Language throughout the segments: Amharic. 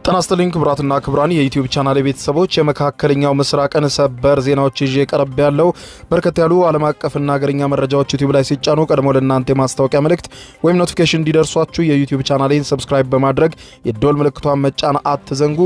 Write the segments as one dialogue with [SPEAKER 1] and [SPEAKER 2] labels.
[SPEAKER 1] ጤና ይስጥልኝ ክቡራትና ክቡራን የዩቲዩብ ቻናል ቤተሰቦች፣ የመካከለኛው ምስራቅን ሰበር ዜናዎች ይዤ ቀርቤያለሁ። በርከት ያሉ ዓለም አቀፍና ሀገርኛ መረጃዎች ዩቲዩብ ላይ ሲጫኑ ቀድሞ ለእናንተ የማስታወቂያ መልእክት ወይም notification እንዲደርሷችሁ የዩቲዩብ ቻናሌን subscribe በማድረግ የደወል ምልክቷን መጫን አትዘንጉ።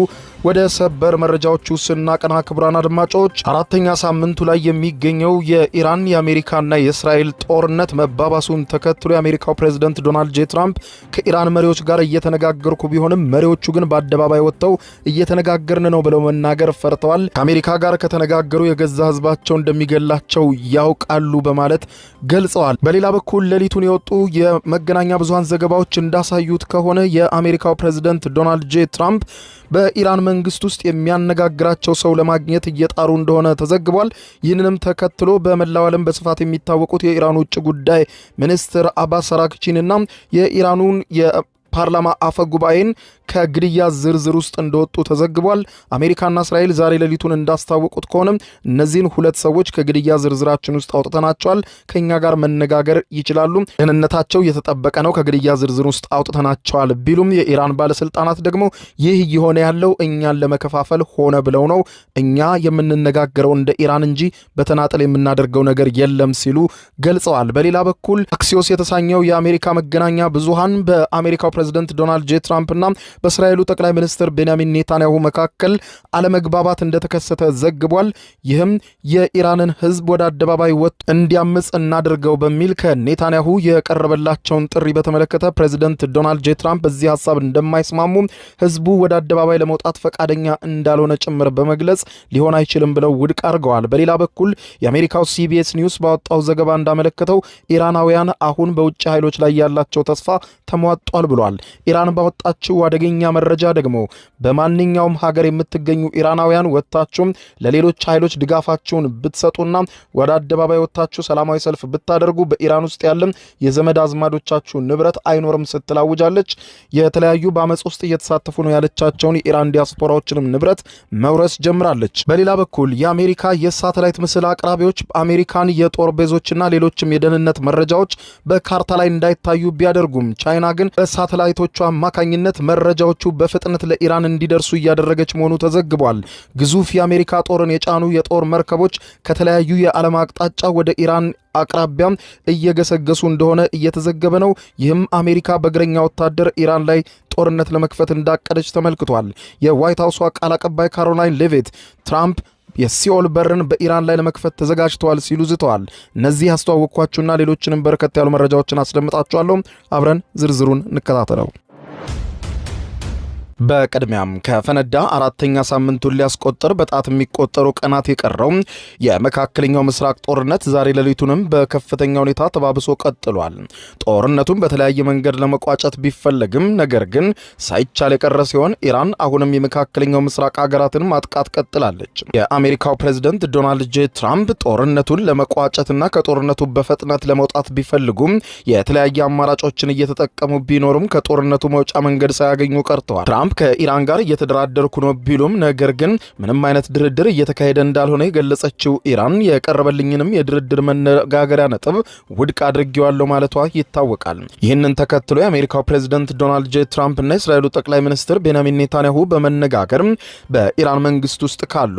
[SPEAKER 1] ወደ ሰበር መረጃዎቹ ስናቀና ክቡራን አድማጮች፣ አራተኛ ሳምንቱ ላይ የሚገኘው የኢራን፣ የአሜሪካና የእስራኤል ጦርነት መባባሱን ተከትሎ የአሜሪካው ፕሬዝደንት ዶናልድ ጄ ትራምፕ ከኢራን መሪዎች ጋር እየተነጋገርኩ ቢሆንም መሪዎቹ ግን በአደባባይ ወጥተው እየተነጋገርን ነው ብለው መናገር ፈርተዋል። ከአሜሪካ ጋር ከተነጋገሩ የገዛ ሕዝባቸው እንደሚገላቸው ያውቃሉ በማለት ገልጸዋል። በሌላ በኩል ሌሊቱን የወጡ የመገናኛ ብዙሃን ዘገባዎች እንዳሳዩት ከሆነ የአሜሪካው ፕሬዝደንት ዶናልድ ጄ ትራምፕ በኢራን መንግስት ውስጥ የሚያነጋግራቸው ሰው ለማግኘት እየጣሩ እንደሆነ ተዘግቧል። ይህንንም ተከትሎ በመላው ዓለም በስፋት የሚታወቁት የኢራን ውጭ ጉዳይ ሚኒስትር አባስ አራግቺንና የኢራኑን የፓርላማ አፈ ጉባኤን ከግድያ ዝርዝር ውስጥ እንደወጡ ተዘግቧል። አሜሪካና እስራኤል ዛሬ ሌሊቱን እንዳስታወቁት ከሆነም እነዚህን ሁለት ሰዎች ከግድያ ዝርዝራችን ውስጥ አውጥተናቸዋል፣ ከኛ ጋር መነጋገር ይችላሉ፣ ደህንነታቸው የተጠበቀ ነው፣ ከግድያ ዝርዝር ውስጥ አውጥተናቸዋል ቢሉም የኢራን ባለስልጣናት ደግሞ ይህ እየሆነ ያለው እኛን ለመከፋፈል ሆነ ብለው ነው፣ እኛ የምንነጋገረው እንደ ኢራን እንጂ በተናጠል የምናደርገው ነገር የለም ሲሉ ገልጸዋል። በሌላ በኩል አክሲዮስ የተሰኘው የአሜሪካ መገናኛ ብዙሃን በአሜሪካው ፕሬዝደንት ዶናልድ ጄ ትራምፕና በእስራኤሉ ጠቅላይ ሚኒስትር ቤንያሚን ኔታንያሁ መካከል አለመግባባት እንደተከሰተ ዘግቧል። ይህም የኢራንን ሕዝብ ወደ አደባባይ ወጥቶ እንዲያምጽ እናድርገው በሚል ከኔታንያሁ የቀረበላቸውን ጥሪ በተመለከተ ፕሬዚደንት ዶናልድ ጄ ትራምፕ በዚህ ሀሳብ እንደማይስማሙ፣ ሕዝቡ ወደ አደባባይ ለመውጣት ፈቃደኛ እንዳልሆነ ጭምር በመግለጽ ሊሆን አይችልም ብለው ውድቅ አድርገዋል። በሌላ በኩል የአሜሪካው ሲቢኤስ ኒውስ ባወጣው ዘገባ እንዳመለከተው ኢራናውያን አሁን በውጭ ኃይሎች ላይ ያላቸው ተስፋ ተሟጧል ብሏል። ኢራን ባወጣችው አደገኛ መረጃ ደግሞ በማንኛውም ሀገር የምትገኙ ኢራናውያን ወጥታችሁም ለሌሎች ኃይሎች ድጋፋችሁን ብትሰጡና ወደ አደባባይ ወጥታችሁ ሰላማዊ ሰልፍ ብታደርጉ በኢራን ውስጥ ያለም የዘመድ አዝማዶቻችሁ ንብረት አይኖርም ስትል አውጃለች። የተለያዩ በአመፅ ውስጥ እየተሳተፉ ነው ያለቻቸውን የኢራን ዲያስፖራዎችንም ንብረት መውረስ ጀምራለች። በሌላ በኩል የአሜሪካ የሳተላይት ምስል አቅራቢዎች አሜሪካን የጦር ቤዞችና ሌሎችም የደህንነት መረጃዎች በካርታ ላይ እንዳይታዩ ቢያደርጉም ቻይና ግን በሳተላይቶቹ አማካኝነት መረጃዎቹ በፍጥነት ለኢራን እንዲደርሱ እያደረገች መሆኑ ተዘግቧል። ግዙፍ የአሜሪካ ጦርን የጫኑ የጦር መርከቦች ከተለያዩ የዓለም አቅጣጫ ወደ ኢራን አቅራቢያም እየገሰገሱ እንደሆነ እየተዘገበ ነው። ይህም አሜሪካ በእግረኛ ወታደር ኢራን ላይ ጦርነት ለመክፈት እንዳቀደች ተመልክቷል። የዋይት ሀውሷ ቃል አቀባይ ካሮላይን ሌቪት ትራምፕ የሲኦል በርን በኢራን ላይ ለመክፈት ተዘጋጅተዋል ሲሉ ዝተዋል። እነዚህ ያስተዋወቅኳችሁና ሌሎችንም በርከት ያሉ መረጃዎችን አስደምጣችኋለሁ። አብረን ዝርዝሩን እንከታተለው። በቅድሚያም ከፈነዳ አራተኛ ሳምንቱን ሊያስቆጥር በጣት የሚቆጠሩ ቀናት የቀረው የመካከለኛው ምስራቅ ጦርነት ዛሬ ሌሊቱንም በከፍተኛ ሁኔታ ተባብሶ ቀጥሏል። ጦርነቱን በተለያየ መንገድ ለመቋጨት ቢፈለግም ነገር ግን ሳይቻል የቀረ ሲሆን ኢራን አሁንም የመካከለኛው ምስራቅ ሀገራትን ማጥቃት ቀጥላለች። የአሜሪካው ፕሬዝደንት ዶናልድ ጄ ትራምፕ ጦርነቱን ለመቋጨትና ከጦርነቱ በፍጥነት ለመውጣት ቢፈልጉም የተለያየ አማራጮችን እየተጠቀሙ ቢኖሩም ከጦርነቱ መውጫ መንገድ ሳያገኙ ቀርተዋል። ትራምፕ ከኢራን ጋር እየተደራደርኩ ነው ቢሉም ነገር ግን ምንም አይነት ድርድር እየተካሄደ እንዳልሆነ የገለጸችው ኢራን የቀረበልኝንም የድርድር መነጋገሪያ ነጥብ ውድቅ አድርጌዋለሁ ማለቷ ይታወቃል። ይህንን ተከትሎ የአሜሪካው ፕሬዝደንት ዶናልድ ጄ ትራምፕ እና የእስራኤሉ ጠቅላይ ሚኒስትር ቤንያሚን ኔታንያሁ በመነጋገር በኢራን መንግስት ውስጥ ካሉ፣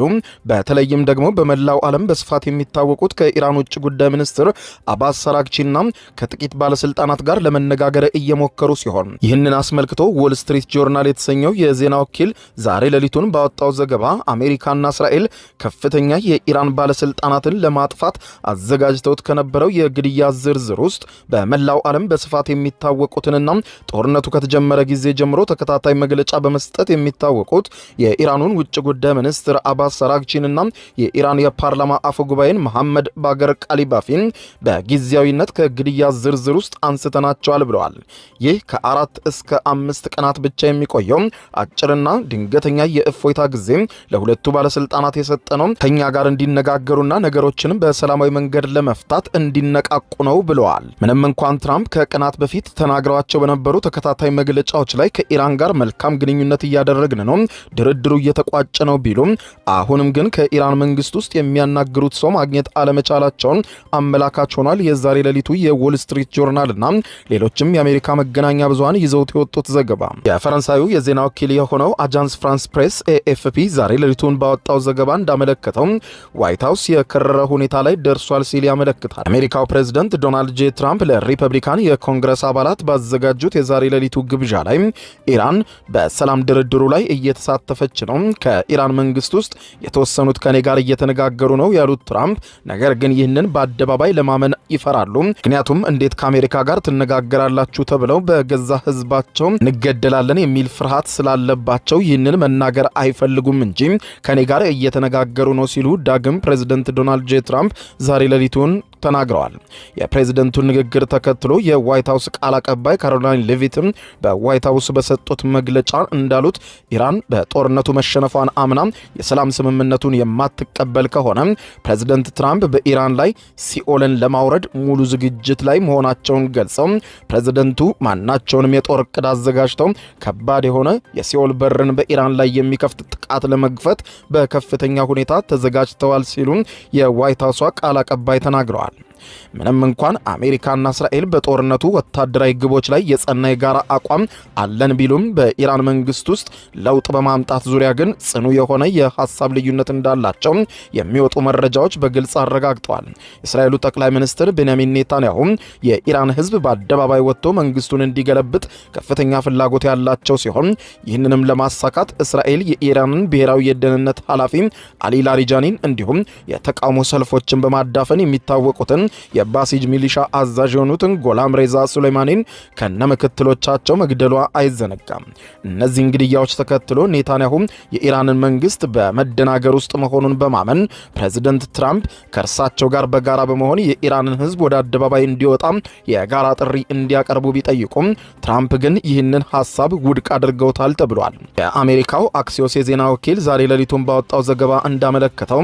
[SPEAKER 1] በተለይም ደግሞ በመላው ዓለም በስፋት የሚታወቁት ከኢራን ውጭ ጉዳይ ሚኒስትር አባስ አራግቺና ከጥቂት ባለስልጣናት ጋር ለመነጋገር እየሞከሩ ሲሆን ይህንን አስመልክቶ ዎል ስትሪት ጆርናል የተሰኘው የዜና ወኪል ዛሬ ሌሊቱን ባወጣው ዘገባ አሜሪካና እስራኤል ከፍተኛ የኢራን ባለስልጣናትን ለማጥፋት አዘጋጅተውት ከነበረው የግድያ ዝርዝር ውስጥ በመላው ዓለም በስፋት የሚታወቁትንና ጦርነቱ ከተጀመረ ጊዜ ጀምሮ ተከታታይ መግለጫ በመስጠት የሚታወቁት የኢራኑን ውጭ ጉዳይ ሚኒስትር አባስ አራግቺንና የኢራን የፓርላማ አፈ ጉባኤን መሐመድ ባገር ቃሊባፊን በጊዜያዊነት ከግድያ ዝርዝር ውስጥ አንስተናቸዋል ብለዋል። ይህ ከ4 እስከ 5 ቀናት ብቻ የሚቆየው አጭርና ድንገተኛ የእፎይታ ጊዜ ለሁለቱ ባለስልጣናት የሰጠ ነው፣ ከኛ ጋር እንዲነጋገሩና ነገሮችንም በሰላማዊ መንገድ ለመፍታት እንዲነቃቁ ነው ብለዋል። ምንም እንኳን ትራምፕ ከቀናት በፊት ተናግረዋቸው በነበሩ ተከታታይ መግለጫዎች ላይ ከኢራን ጋር መልካም ግንኙነት እያደረግን ነው፣ ድርድሩ እየተቋጨ ነው ቢሉም አሁንም ግን ከኢራን መንግስት ውስጥ የሚያናግሩት ሰው ማግኘት አለመቻላቸውን አመላካች ሆኗል። የዛሬ ሌሊቱ የዎል ስትሪት ጆርናልና ሌሎችም የአሜሪካ መገናኛ ብዙሃን ይዘውት የወጡት ዘገባ የፈረንሳዩ የዜና የዜና ወኪል የሆነው አጃንስ ፍራንስ ፕሬስ ኤኤፍፒ ዛሬ ሌሊቱን ባወጣው ዘገባ እንዳመለከተው ዋይት ሀውስ የከረረ ሁኔታ ላይ ደርሷል ሲል ያመለክታል። የአሜሪካው ፕሬዝደንት ዶናልድ ጄ ትራምፕ ለሪፐብሊካን የኮንግረስ አባላት ባዘጋጁት የዛሬ ሌሊቱ ግብዣ ላይ ኢራን በሰላም ድርድሩ ላይ እየተሳተፈች ነው፣ ከኢራን መንግስት ውስጥ የተወሰኑት ከኔ ጋር እየተነጋገሩ ነው ያሉት ትራምፕ፣ ነገር ግን ይህንን በአደባባይ ለማመን ይፈራሉ። ምክንያቱም እንዴት ከአሜሪካ ጋር ትነጋገራላችሁ ተብለው በገዛ ህዝባቸው እንገደላለን የሚል ፍርሃት ስላለባቸው ይህንን መናገር አይፈልጉም እንጂ ከኔ ጋር እየተነጋገሩ ነው ሲሉ ዳግም ፕሬዝደንት ዶናልድ ጄ ትራምፕ ዛሬ ሌሊቱን ተናግረዋል። የፕሬዝደንቱን ንግግር ተከትሎ የዋይት ሀውስ ቃል አቀባይ ካሮላይን ሌቪትም በዋይት ሀውስ በሰጡት መግለጫ እንዳሉት ኢራን በጦርነቱ መሸነፏን አምና የሰላም ስምምነቱን የማትቀበል ከሆነ ፕሬዝደንት ትራምፕ በኢራን ላይ ሲኦልን ለማውረድ ሙሉ ዝግጅት ላይ መሆናቸውን ገልጸው ፕሬዝደንቱ ማናቸውንም የጦር እቅድ አዘጋጅተው ከባድ የሆነ የሲኦል በርን በኢራን ላይ የሚከፍት ጥቃት ለመግፈት በከፍተኛ ሁኔታ ተዘጋጅተዋል ሲሉ የዋይት ሀውሷ ቃል አቀባይ ተናግረዋል። ምንም እንኳን አሜሪካና እስራኤል በጦርነቱ ወታደራዊ ግቦች ላይ የጸና የጋራ አቋም አለን ቢሉም በኢራን መንግስት ውስጥ ለውጥ በማምጣት ዙሪያ ግን ጽኑ የሆነ የሀሳብ ልዩነት እንዳላቸው የሚወጡ መረጃዎች በግልጽ አረጋግጠዋል። የእስራኤሉ ጠቅላይ ሚኒስትር ቤንያሚን ኔታንያሁ የኢራን ሕዝብ በአደባባይ ወጥቶ መንግስቱን እንዲገለብጥ ከፍተኛ ፍላጎት ያላቸው ሲሆን ይህንንም ለማሳካት እስራኤል የኢራንን ብሔራዊ የደህንነት ኃላፊ አሊ ላሪጃኒን እንዲሁም የተቃውሞ ሰልፎችን በማዳፈን የሚታወቁትን የባሲጅ ሚሊሻ አዛዥ የሆኑትን ጎላም ሬዛ ሱሌማኒን ከነምክትሎቻቸው መግደሏ አይዘነጋም። እነዚህን ግድያዎች ተከትሎ ኔታንያሁ የኢራንን መንግስት በመደናገር ውስጥ መሆኑን በማመን ፕሬዚደንት ትራምፕ ከእርሳቸው ጋር በጋራ በመሆን የኢራንን ህዝብ ወደ አደባባይ እንዲወጣ የጋራ ጥሪ እንዲያቀርቡ ቢጠይቁም ትራምፕ ግን ይህንን ሀሳብ ውድቅ አድርገውታል ተብሏል። የአሜሪካው አክሲዮስ የዜና ወኪል ዛሬ ሌሊቱን ባወጣው ዘገባ እንዳመለከተው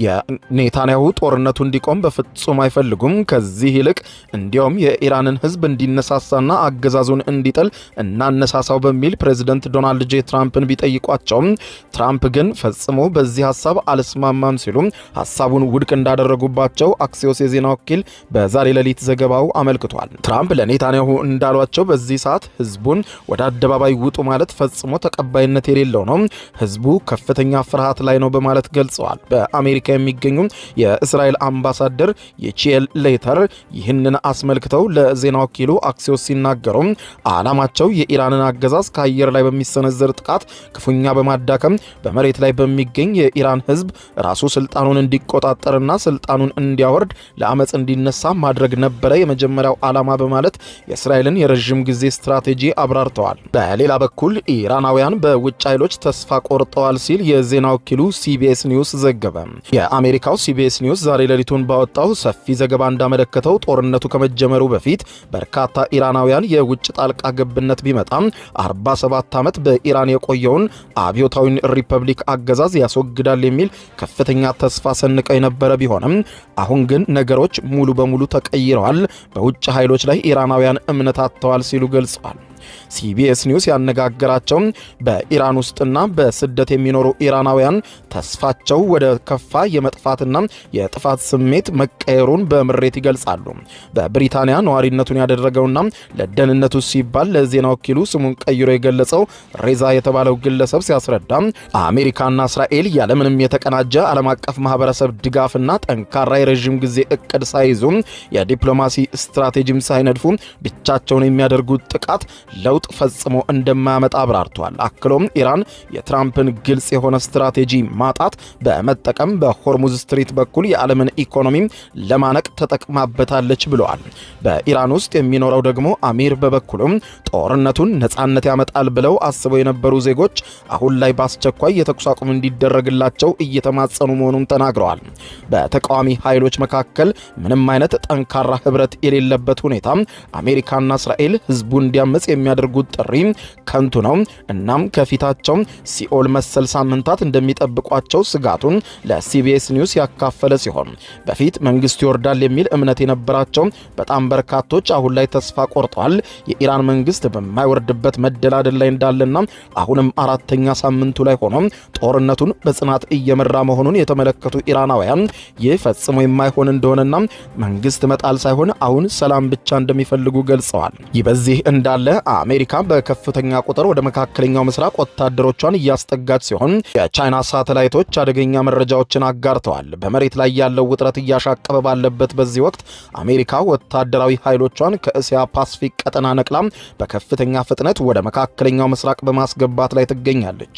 [SPEAKER 1] የኔታንያሁ ጦርነቱ እንዲቆም በፍጹም አይፈልጉም። ከዚህ ይልቅ እንዲያውም የኢራንን ህዝብ እንዲነሳሳና አገዛዙን እንዲጥል እናነሳሳው በሚል ፕሬዚደንት ዶናልድ ጄ ትራምፕን ቢጠይቋቸውም ትራምፕ ግን ፈጽሞ በዚህ ሀሳብ አልስማማም ሲሉ ሀሳቡን ውድቅ እንዳደረጉባቸው አክሲዮስ የዜና ወኪል በዛሬ ሌሊት ዘገባው አመልክቷል። ትራምፕ ለኔታንያሁ እንዳሏቸው በዚህ ሰዓት ህዝቡን ወደ አደባባይ ውጡ ማለት ፈጽሞ ተቀባይነት የሌለው ነው፣ ህዝቡ ከፍተኛ ፍርሃት ላይ ነው በማለት ገልጸዋል። በአሜሪካ የሚገኙ የእስራኤል አምባሳደር የቺኤል ሌተር ይህንን አስመልክተው ለዜና ወኪሉ አክሲዮስ ሲናገሩ ዓላማቸው የኢራንን አገዛዝ ከአየር ላይ በሚሰነዘር ጥቃት ክፉኛ በማዳከም በመሬት ላይ በሚገኝ የኢራን ህዝብ ራሱ ስልጣኑን እንዲቆጣጠርና ስልጣኑን እንዲያወርድ ለአመፅ እንዲነሳ ማድረግ ነበረ የመጀመሪያው ዓላማ በማለት የእስራኤልን የረዥም ጊዜ ስትራቴጂ አብራርተዋል። በሌላ በኩል ኢራናውያን በውጭ ኃይሎች ተስፋ ቆርጠዋል ሲል የዜና ወኪሉ ሲቢኤስ ኒውስ ዘገበ። የአሜሪካው ሲቢኤስ ኒውስ ዛሬ ሌሊቱን ባወጣው ሰፊ ዘገባ እንዳመለከተው ጦርነቱ ከመጀመሩ በፊት በርካታ ኢራናውያን የውጭ ጣልቃ ገብነት ቢመጣም 47 ዓመት በኢራን የቆየውን አብዮታዊ ሪፐብሊክ አገዛዝ ያስወግዳል የሚል ከፍተኛ ተስፋ ሰንቀው የነበረ ቢሆንም አሁን ግን ነገሮች ሙሉ በሙሉ ተቀይረዋል፣ በውጭ ኃይሎች ላይ ኢራናውያን እምነት አጥተዋል ሲሉ ገልጸዋል። ሲቢኤስ ኒውስ ያነጋገራቸው በኢራን ውስጥና በስደት የሚኖሩ ኢራናውያን ተስፋቸው ወደ ከፋ የመጥፋትና የጥፋት ስሜት መቀየሩን በምሬት ይገልጻሉ። በብሪታንያ ነዋሪነቱን ያደረገውና ለደህንነቱ ሲባል ለዜና ወኪሉ ስሙን ቀይሮ የገለጸው ሬዛ የተባለው ግለሰብ ሲያስረዳ አሜሪካና እስራኤል ያለምንም የተቀናጀ ዓለም አቀፍ ማህበረሰብ ድጋፍና ጠንካራ የረዥም ጊዜ እቅድ ሳይዙ የዲፕሎማሲ ስትራቴጂም ሳይነድፉ ብቻቸውን የሚያደርጉት ጥቃት ለውጥ ፈጽሞ እንደማያመጣ አብራርቷል። አክሎም ኢራን የትራምፕን ግልጽ የሆነ ስትራቴጂ ማጣት በመጠቀም በሆርሙዝ ስትሬት በኩል የዓለምን ኢኮኖሚ ለማነቅ ተጠቅማበታለች ብለዋል። በኢራን ውስጥ የሚኖረው ደግሞ አሚር በበኩሉም ጦርነቱን ነጻነት ያመጣል ብለው አስበው የነበሩ ዜጎች አሁን ላይ በአስቸኳይ የተኩስ አቁም እንዲደረግላቸው እየተማጸኑ መሆኑን ተናግረዋል። በተቃዋሚ ኃይሎች መካከል ምንም አይነት ጠንካራ ህብረት የሌለበት ሁኔታ አሜሪካና እስራኤል ህዝቡ እንዲያምጽ የሚያደርጉት ጥሪ ከንቱ ነው። እናም ከፊታቸው ሲኦል መሰል ሳምንታት እንደሚጠብቋቸው ስጋቱን ለሲቢኤስ ኒውስ ያካፈለ ሲሆን በፊት መንግስት ይወርዳል የሚል እምነት የነበራቸው በጣም በርካቶች አሁን ላይ ተስፋ ቆርጠዋል። የኢራን መንግስት በማይወርድበት መደላደል ላይ እንዳለና አሁንም አራተኛ ሳምንቱ ላይ ሆኖ ጦርነቱን በጽናት እየመራ መሆኑን የተመለከቱ ኢራናውያን ይህ ፈጽሞ የማይሆን እንደሆነና መንግስት መጣል ሳይሆን አሁን ሰላም ብቻ እንደሚፈልጉ ገልጸዋል። ይህ በዚህ እንዳለ አሜሪካ በከፍተኛ ቁጥር ወደ መካከለኛው ምስራቅ ወታደሮቿን እያስጠጋች ሲሆን የቻይና ሳተላይቶች አደገኛ መረጃዎችን አጋርተዋል። በመሬት ላይ ያለው ውጥረት እያሻቀበ ባለበት በዚህ ወቅት አሜሪካ ወታደራዊ ኃይሎቿን ከእስያ ፓስፊክ ቀጠና ነቅላ በከፍተኛ ፍጥነት ወደ መካከለኛው ምስራቅ በማስገባት ላይ ትገኛለች።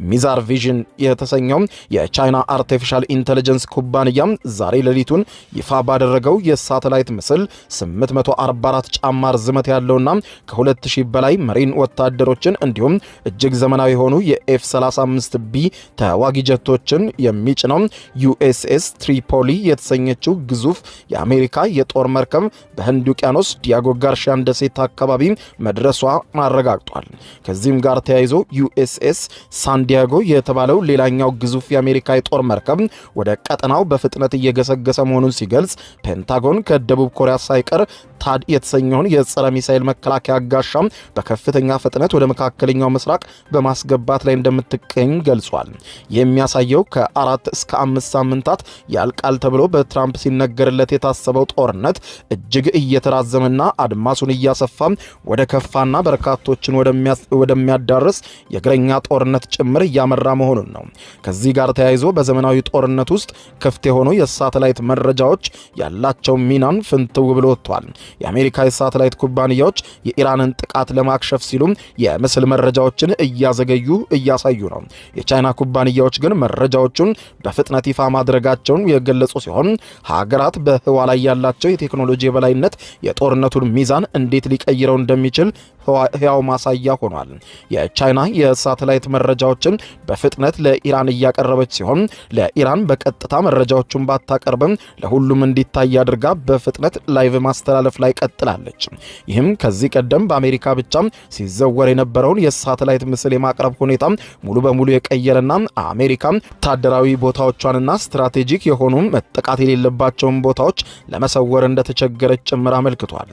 [SPEAKER 1] ሚዛር ቪዥን የተሰኘው የቻይና artificial intelligence ኩባንያ ዛሬ ሌሊቱን ይፋ ባደረገው የሳተላይት ምስል 844 ጫማ ርዝመት ያለውና ከ2000 በላይ marine ወታደሮችን እንዲሁም እጅግ ዘመናዊ የሆኑ የኤፍ 35 ቢ ተዋጊ ጀቶችን የሚጭነው ዩኤስኤስ ትሪፖሊ የተሰኘችው ግዙፍ የአሜሪካ የጦር መርከብ በህንድ ውቅያኖስ ዲያጎ ጋርሺያን ደሴት አካባቢ መድረሷ አረጋግጧል። ከዚህም ጋር ተያይዞ ዩኤስኤስ ሳንዲያጎ የተባለው ሌላኛው ግዙፍ የአሜሪካ የጦር መርከብ ወደ ቀጠናው በፍጥነት እየገሰገሰ መሆኑን ሲገልጽ፣ ፔንታጎን ከደቡብ ኮሪያ ሳይቀር ታድ የተሰኘውን የጸረ ሚሳኤል መከላከያ ጋሻ በከፍተኛ ፍጥነት ወደ መካከለኛው ምስራቅ በማስገባት ላይ እንደምትገኝ ገልጿል። የሚያሳየው ከ4 እስከ 5 ሳምንታት ያልቃል ተብሎ በትራምፕ ሲነገርለት የታሰበው ጦርነት እጅግ እየተራዘመና አድማሱን እያሰፋ ወደ ከፋና በርካቶችን ወደሚያዳርስ የእግረኛ ጦርነት ጭምር እያመራ መሆኑን ነው። ከዚህ ጋር ተያይዞ በዘመናዊ ጦርነት ውስጥ ክፍት የሆኑ የሳተላይት መረጃዎች ያላቸው ሚናን ፍንትው ብሎ ወጥቷል። የአሜሪካ የሳተላይት ኩባንያዎች የኢራንን ጥቃት ለማክሸፍ ሲሉ የምስል መረጃዎችን እያዘገዩ እያሳዩ ነው። የቻይና ኩባንያዎች ግን መረጃዎቹን በፍጥነት ይፋ ማድረጋቸውን የገለጹ ሲሆን ሀገራት በህዋ ላይ ያላቸው የቴክኖሎጂ የበላይነት የጦርነቱን ሚዛን እንዴት ሊቀይረው እንደሚችል ህያው ማሳያ ሆኗል። የቻይና የሳተላይት መረጃዎችን በፍጥነት ለኢራን እያቀረበች ሲሆን ለኢራን በቀጥታ መረጃዎቹን ባታቀርብም ለሁሉም እንዲታይ አድርጋ በፍጥነት live ማስተላለፍ ላይ ቀጥላለች። ይህም ከዚህ ቀደም በአሜሪካ ብቻ ሲዘወር የነበረውን የሳተላይት ምስል የማቅረብ ሁኔታ ሙሉ በሙሉ የቀየረና አሜሪካ ወታደራዊ ቦታዎቿንና ስትራቴጂክ የሆኑ መጠቃት የሌለባቸውን ቦታዎች ለመሰወር እንደተቸገረች ጭምር አመልክቷል።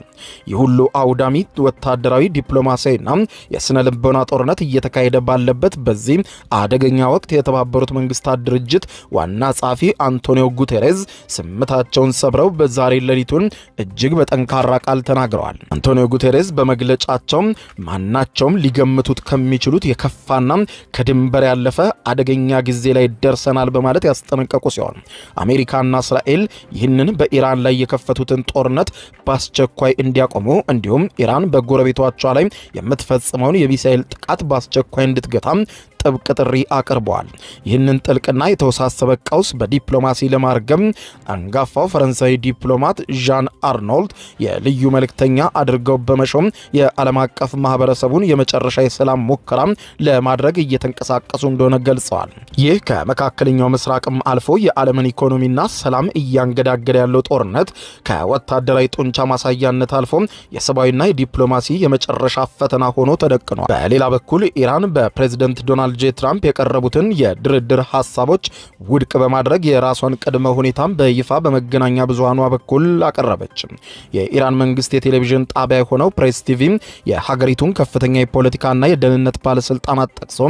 [SPEAKER 1] ይህ ሁሉ አውዳሚ ወታደራዊ፣ ዲፕሎማሲያዊና የስነ ልቦና ጦርነት እየተካሄደ ባለበት በዚህ አደገኛ ወቅት የተባበሩት መንግስታት ድርጅት ዋና ጸሐፊ አንቶኒዮ ጉቴሬዝ ስምታቸውን ሰብረው በዛሬ ሌሊቱን እጅግ በጠንካራ ቃል ተናግረዋል። አንቶኒዮ ጉቴሬዝ በመግለጫቸው ማናቸውም ሊገምቱት ከሚችሉት የከፋና ከድንበር ያለፈ አደገኛ ጊዜ ላይ ደርሰናል በማለት ያስጠነቀቁ ሲሆን አሜሪካና እስራኤል ይህንን በኢራን ላይ የከፈቱትን ጦርነት በአስቸኳይ እንዲያቆሙ እንዲሁም ኢራን በጎረቤቶቿ ላይ የምትፈጽመውን የሚሳኤል ጥቃት በአስቸኳይ እንድትገታ ጥብቅ ጥሪ አቅርበዋል። ይህንን ጥልቅና የተወሳሰበ ቀውስ በዲፕሎማሲ ለማርገብ አንጋፋው ፈረንሳዊ ዲፕሎማት ዣን አርኖልድ የልዩ መልእክተኛ አድርገው በመሾም የዓለም አቀፍ ማህበረሰቡን የመጨረሻ የሰላም ሙከራ ለማድረግ እየተንቀሳቀሱ እንደሆነ ገልጸዋል። ይህ ከመካከለኛው ምስራቅም አልፎ የዓለምን ኢኮኖሚና ሰላም እያንገዳገደ ያለው ጦርነት ከወታደራዊ ጡንቻ ማሳያነት አልፎ የሰብአዊና የዲፕሎማሲ የመጨረሻ ፈተና ሆኖ ተደቅኗል። በሌላ በኩል ኢራን በፕሬዝደንት ዶናልድ ጄ ትራምፕ የቀረቡትን የድርድር ሀሳቦች ውድቅ በማድረግ የራሷን ቅድመ ሁኔታም በይፋ በመገናኛ ብዙሃኗ በኩል አቀረበች። የኢራን መንግስት የቴሌቪዥን ጣቢያ የሆነው ፕሬስ ቲቪ የሀገሪቱን ከፍተኛ የፖለቲካና የደህንነት ባለስልጣናት ጠቅሶ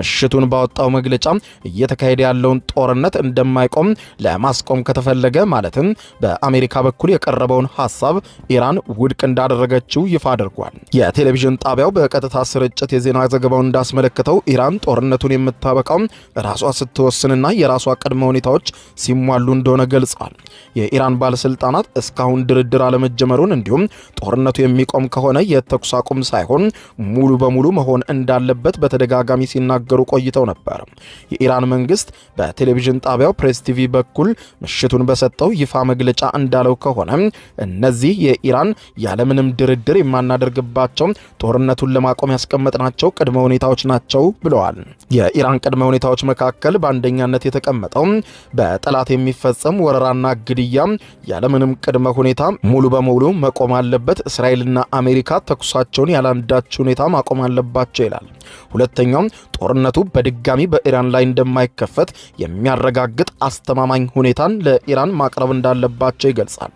[SPEAKER 1] ምሽቱን ባወጣው መግለጫ እየተካሄደ ያለውን ጦርነት እንደማይቆም ለማስቆም ከተፈለገ ማለትም በአሜሪካ በኩል የቀረበውን ሀሳብ ኢራን ውድቅ እንዳደረገችው ይፋ አድርጓል። የቴሌቪዥን ጣቢያው በቀጥታ ስርጭት የዜና ዘገባውን እንዳስመለከተው ኢራን ጦርነቱን የምታበቃው ራሷ ስትወስንና የራሷ ቅድመ ሁኔታዎች ሲሟሉ እንደሆነ ገልጸዋል። የኢራን ባለስልጣናት እስካሁን ድርድር አለመጀመሩን እንዲሁም ጦርነቱ የሚቆም ከሆነ የተኩስ አቁም ሳይሆን ሙሉ በሙሉ መሆን እንዳለበት በተደጋጋሚ ሲናገሩ ቆይተው ነበር። የኢራን መንግስት በቴሌቪዥን ጣቢያው ፕሬስ ቲቪ በኩል ምሽቱን በሰጠው ይፋ መግለጫ እንዳለው ከሆነ እነዚህ የኢራን ያለምንም ድርድር የማናደርግባቸው ጦርነቱን ለማቆም ያስቀመጥናቸው ቅድመ ሁኔታዎች ናቸው ብለዋል። የኢራን ቅድመ ሁኔታዎች መካከል በአንደኛነት የተቀመጠው በጠላት የሚፈጸም ወረራና ግድያ ያለምንም ቅድመ ሁኔታ ሙሉ በሙሉ መቆም አለበት፣ እስራኤልና አሜሪካ ተኩሳቸውን ያለአንዳች ሁኔታ ማቆም አለባቸው ይላል። ሁለተኛው ጦርነቱ በድጋሚ በኢራን ላይ እንደማይከፈት የሚያረጋግጥ አስተማማኝ ሁኔታን ለኢራን ማቅረብ እንዳለባቸው ይገልጻል።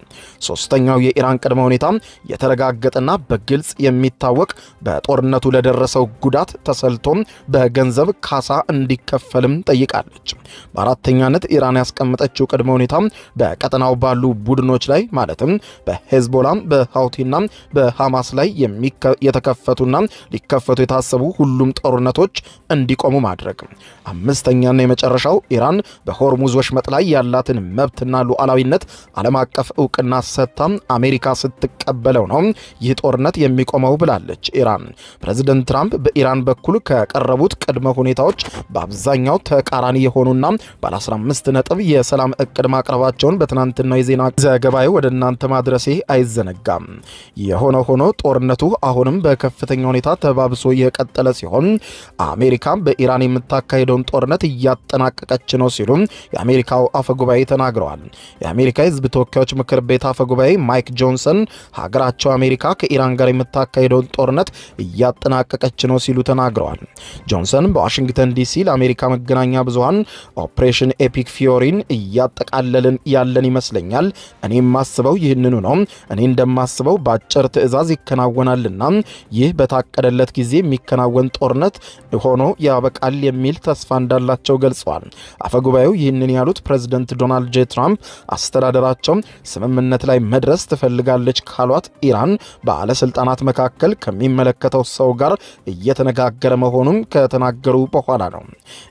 [SPEAKER 1] ሶስተኛው የኢራን ቅድመ ሁኔታ የተረጋገጠና በግልጽ የሚታወቅ በጦርነቱ ለደረሰው ጉዳት ተሰልቶ በገንዘብ የገንዘብ ካሳ እንዲከፈልም ጠይቃለች። በአራተኛነት ኢራን ያስቀመጠችው ቅድመ ሁኔታ በቀጠናው ባሉ ቡድኖች ላይ ማለትም በሄዝቦላ፣ በሀውቲና በሐማስ ላይ የተከፈቱና ሊከፈቱ የታሰቡ ሁሉም ጦርነቶች እንዲቆሙ ማድረግ። አምስተኛና የመጨረሻው ኢራን በሆርሙዝ ወሽመጥ ላይ ያላትን መብትና ሉዓላዊነት ዓለም አቀፍ እውቅና ሰጥታ አሜሪካ ስትቀበለው ነው ይህ ጦርነት የሚቆመው ብላለች ኢራን። ፕሬዚደንት ትራምፕ በኢራን በኩል ከቀረቡት ቅድመ ሁኔታዎች በአብዛኛው ተቃራኒ የሆኑና ባለ 15 ነጥብ የሰላም እቅድ ማቅረባቸውን በትናንትናው የዜና ዘገባዬ ወደ እናንተ ማድረሴ አይዘነጋም። የሆነ ሆኖ ጦርነቱ አሁንም በከፍተኛ ሁኔታ ተባብሶ የቀጠለ ሲሆን አሜሪካ በኢራን የምታካሄደውን ጦርነት እያጠናቀቀች ነው ሲሉ የአሜሪካው አፈጉባኤ ተናግረዋል። የአሜሪካ የሕዝብ ተወካዮች ምክር ቤት አፈጉባኤ ማይክ ጆንሰን ሀገራቸው አሜሪካ ከኢራን ጋር የምታካሄደውን ጦርነት እያጠናቀቀች ነው ሲሉ ተናግረዋል። ጆንሰን በዋሽንግተን ዲሲ ለአሜሪካ መገናኛ ብዙሃን Operation Epic Fury ን እያጠቃለልን ያለን ይመስለኛል። እኔ የማስበው ይህንኑ ነው። እኔ እንደማስበው በአጭር ትዕዛዝ ይከናወናልና ይህ በታቀደለት ጊዜ የሚከናወን ጦርነት ሆኖ ያበቃል የሚል ተስፋ እንዳላቸው ገልጸዋል። አፈጉባኤው ይህንን ያሉት ፕሬዚደንት ዶናልድ ጄ ትራምፕ አስተዳደራቸው ስምምነት ላይ መድረስ ትፈልጋለች ካሏት ኢራን ባለስልጣናት መካከል ከሚመለከተው ሰው ጋር እየተነጋገረ መሆኑን ከተናገሩ በኋላ ነው።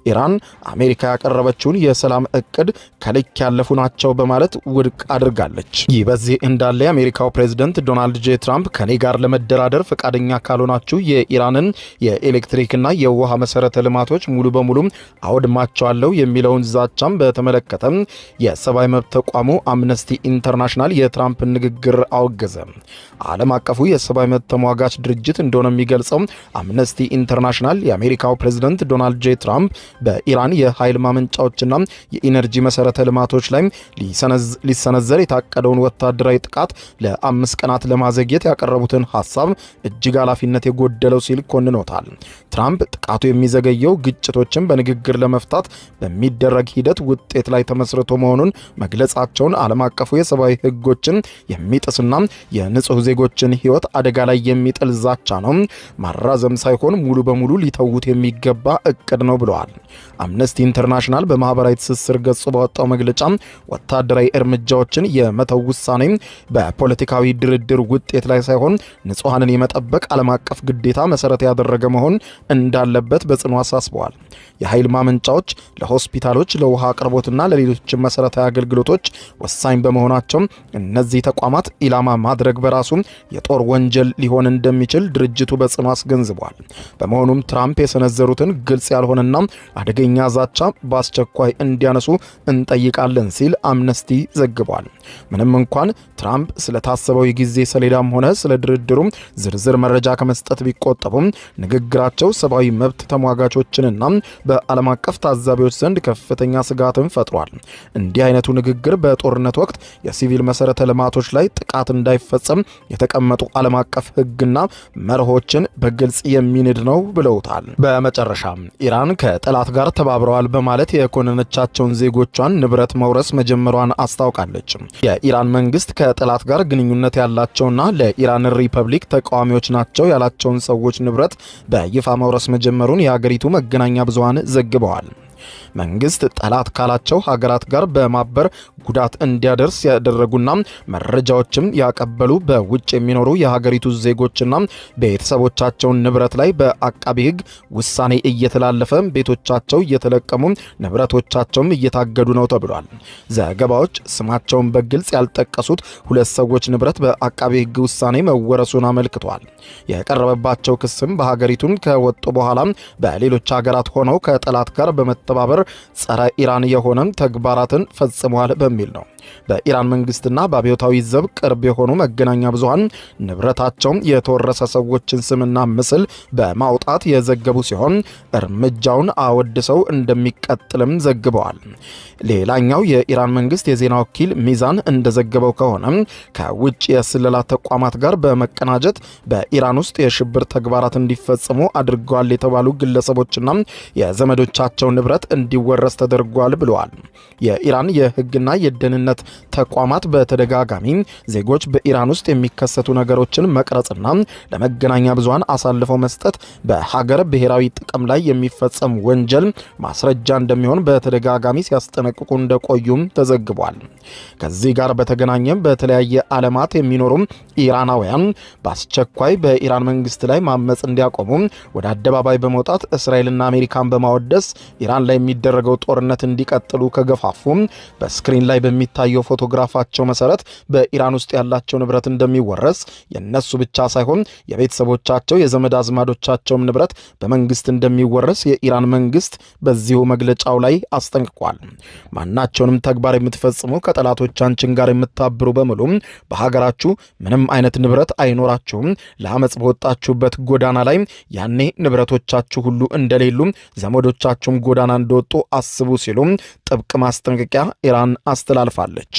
[SPEAKER 1] ኢራን አሜሪካ ያቀረበችውን የሰላም እቅድ ከልክ ያለፉ ናቸው በማለት ውድቅ አድርጋለች። ይህ በዚህ እንዳለ የአሜሪካው ፕሬዝደንት ዶናልድ ጄ ትራምፕ ከኔ ጋር ለመደራደር ፈቃደኛ ካልሆናችሁ የኢራንን የኤሌክትሪክና የውሃ መሰረተ ልማቶች ሙሉ በሙሉ አወድማቸዋለሁ የሚለውን ዛቻም በተመለከተ የሰብአዊ መብት ተቋሙ አምነስቲ ኢንተርናሽናል የትራምፕን ንግግር አወገዘ። ዓለም አቀፉ የሰብአዊ መብት ተሟጋች ድርጅት እንደሆነ የሚገልጸው አምነስቲ ኢንተርናሽናል የአሜሪካው ፕሬዝደንት ዶናልድ ጄ ትራምፕ በኢራን የኃይል ማመንጫዎችና የኢነርጂ መሰረተ ልማቶች ላይ ሊሰነዘር የታቀደውን ወታደራዊ ጥቃት ለ5 ቀናት ለማዘግየት ያቀረቡትን ሀሳብ እጅግ ኃላፊነት የጎደለው ሲል ኮንኖታል። ትራምፕ ጥቃቱ የሚዘገየው ግጭቶችን በንግግር ለመፍታት በሚደረግ ሂደት ውጤት ላይ ተመስርቶ መሆኑን መግለጻቸውን ዓለም አቀፉ የሰብአዊ ሕጎችን የሚጥስና የንጹህ ዜጎችን ሕይወት አደጋ ላይ የሚጥል ዛቻ ነው፣ ማራዘም ሳይሆን ሙሉ በሙሉ ሊተዉት የሚገባ እቅድ ነው ብለዋል። አምነስቲ ኢንተርናሽናል በማህበራዊ ትስስር ገጹ ባወጣው መግለጫ ወታደራዊ እርምጃዎችን የመተው ውሳኔ በፖለቲካዊ ድርድር ውጤት ላይ ሳይሆን ንጹሐንን የመጠበቅ ዓለም አቀፍ ግዴታ መሰረት ያደረገ መሆን እንዳለበት በጽኑ አሳስበዋል። የኃይል ማመንጫዎች ለሆስፒታሎች፣ ለውሃ አቅርቦትና ለሌሎች መሰረታዊ አገልግሎቶች ወሳኝ በመሆናቸው እነዚህ ተቋማት ኢላማ ማድረግ በራሱ የጦር ወንጀል ሊሆን እንደሚችል ድርጅቱ በጽኑ አስገንዝቧል። በመሆኑም ትራምፕ የሰነዘሩትን ግልጽ ያልሆነና አደገኛ ዛቻ በአስቸኳይ እንዲያነሱ እንጠይቃለን ሲል አምነስቲ ዘግቧል። ምንም እንኳን ትራምፕ ስለታሰበው የጊዜ ሰሌዳም ሆነ ስለ ድርድሩ ዝርዝር መረጃ ከመስጠት ቢቆጠቡም ንግግራቸው ሰብአዊ መብት ተሟጋቾችንና በዓለም አቀፍ ታዛቢዎች ዘንድ ከፍተኛ ስጋትን ፈጥሯል። እንዲህ አይነቱ ንግግር በጦርነት ወቅት የሲቪል መሰረተ ልማቶች ላይ ጥቃት እንዳይፈጸም የተቀመጡ ዓለም አቀፍ ሕግና መርሆችን በግልጽ የሚንድ ነው ብለውታል። በመጨረሻም ኢራን ከጠላት ጋር ተባብረዋል በማለት የኮነነቻቸውን ዜጎቿን ንብረት መውረስ መጀመሯን አስታውቃለች። የኢራን መንግስት ከጠላት ጋር ግንኙነት ያላቸውና ለኢራን ሪፐብሊክ ተቃዋሚዎች ናቸው ያላቸውን ሰዎች ንብረት በይፋ መውረስ መጀመሩን የሀገሪቱ መገናኛ ብዙሃን ዘግበዋል። መንግስት ጠላት ካላቸው ሀገራት ጋር በማበር ጉዳት እንዲያደርስ ያደረጉና መረጃዎችም ያቀበሉ በውጭ የሚኖሩ የሀገሪቱ ዜጎችና ቤተሰቦቻቸውን ንብረት ላይ በአቃቢ ሕግ ውሳኔ እየተላለፈ ቤቶቻቸው እየተለቀሙ ንብረቶቻቸውም እየታገዱ ነው ተብሏል። ዘገባዎች ስማቸውን በግልጽ ያልጠቀሱት ሁለት ሰዎች ንብረት በአቃቢ ሕግ ውሳኔ መወረሱን አመልክቷል። የቀረበባቸው ክስም በሀገሪቱን ከወጡ በኋላ በሌሎች ሀገራት ሆነው ከጠላት ጋር በመተባበር ጸረ ኢራን የሆነም ተግባራትን ፈጽመዋል በሚል ነው። በኢራን መንግስትና በአብዮታዊ ዘብ ቅርብ የሆኑ መገናኛ ብዙሃን ንብረታቸው የተወረሰ ሰዎችን ስምና ምስል በማውጣት የዘገቡ ሲሆን እርምጃውን አወድሰው እንደሚቀጥልም ዘግበዋል። ሌላኛው የኢራን መንግስት የዜና ወኪል ሚዛን እንደዘገበው ከሆነ ከውጭ የስለላ ተቋማት ጋር በመቀናጀት በኢራን ውስጥ የሽብር ተግባራት እንዲፈጽሙ አድርገዋል የተባሉ ግለሰቦችና የዘመዶቻቸው ንብረት እንዲወረስ ተደርጓል ብለዋል። የኢራን የህግና የደህንነት የደህንነት ተቋማት በተደጋጋሚ ዜጎች በኢራን ውስጥ የሚከሰቱ ነገሮችን መቅረጽና ለመገናኛ ብዙሃን አሳልፈው መስጠት በሀገር ብሔራዊ ጥቅም ላይ የሚፈጸም ወንጀል ማስረጃ እንደሚሆን በተደጋጋሚ ሲያስጠነቅቁ እንደቆዩም ተዘግቧል። ከዚህ ጋር በተገናኘም በተለያየ ዓለማት የሚኖሩ ኢራናውያን በአስቸኳይ በኢራን መንግስት ላይ ማመፅ እንዲያቆሙ ወደ አደባባይ በመውጣት እስራኤልና አሜሪካን በማወደስ ኢራን ላይ የሚደረገው ጦርነት እንዲቀጥሉ ከገፋፉ በ screen ላይ በሚታየው ፎቶግራፋቸው መሰረት በኢራን ውስጥ ያላቸው ንብረት እንደሚወረስ፣ የነሱ ብቻ ሳይሆን የቤተሰቦቻቸው የዘመድ አዝማዶቻቸውም ንብረት በመንግስት እንደሚወረስ የኢራን መንግስት በዚሁ መግለጫው ላይ አስጠንቅቋል። ማናቸውንም ተግባር የምትፈጽሙ፣ ከጠላቶቻችን ጋር የምታብሩ በሙሉ በሀገራችሁ ምንም አይነት ንብረት አይኖራችሁም። ለአመፅ በወጣችሁበት ጎዳና ላይ ያኔ ንብረቶቻችሁ ሁሉ እንደሌሉ፣ ዘመዶቻችሁም ጎዳና እንደወጡ አስቡ ሲሉ ጥብቅ ማስጠንቀቂያ ኢራን አስተላልፋለች።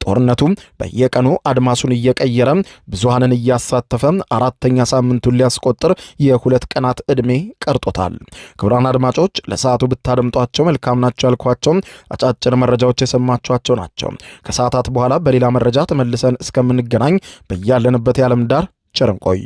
[SPEAKER 1] ጦርነቱ በየቀኑ አድማሱን እየቀየረ ብዙሃንን እያሳተፈ አራተኛ ሳምንቱን ሊያስቆጥር የ2 ቀናት ዕድሜ ቀርቶታል። ክቡራን አድማጮች፣ ለሰዓቱ ብታደምጧቸው መልካም ናቸው ያልኳቸው አጫጭር መረጃዎች የሰማችኋቸው ናቸው። ከሰዓታት በኋላ በሌላ መረጃ ተመልሰን እስከምንገናኝ በያለንበት የዓለም ዳር ቸር እንቆይ።